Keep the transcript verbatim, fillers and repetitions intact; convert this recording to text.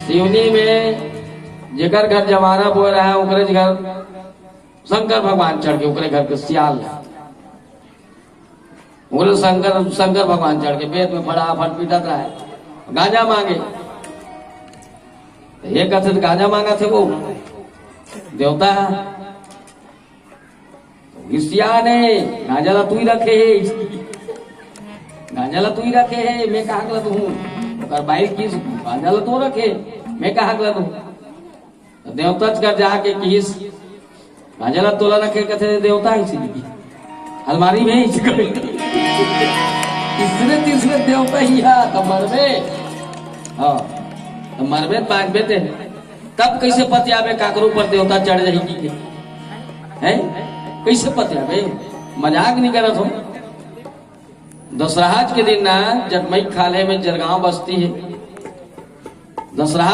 सिवनी में जेकर घर जमाना बोए रहा है, ओकरे घर शंकर भगवान चढ़ के, ओकरे घर के सियाल, ओकरे शंकर शंकर भगवान चढ़ के पेट में फटाफट पीटत रहा है, गांजा मांगे। तो ये कथे, "गांजा मांगा थे वो देवता है।" तो सियान हे, गांजा ला तू ही रखे हे, गांजा ला तू ही रखे हे, मैं कहा ला तू हूँ, ओकर बाइक की गांजा ला तो रखे, मैं कहा ला तू। तो देवता कर जाके किस गांजा ला तोला रखे, कथे देवता ही सी, अलमारी में ही सी। इसने तीसरे देवता ही हा, तो मरबे। हाँ, तो मरबे, बांचबे ते। तब कैसे पतियाबे काकरो पर देवता चढ़ जाही कि? हैं? कैसे पतियाबे? मजाक नहीं करत हो। दसरहा के दिन ना, जटमई खाल्हे में जरगांव बस्ती है। दसरहा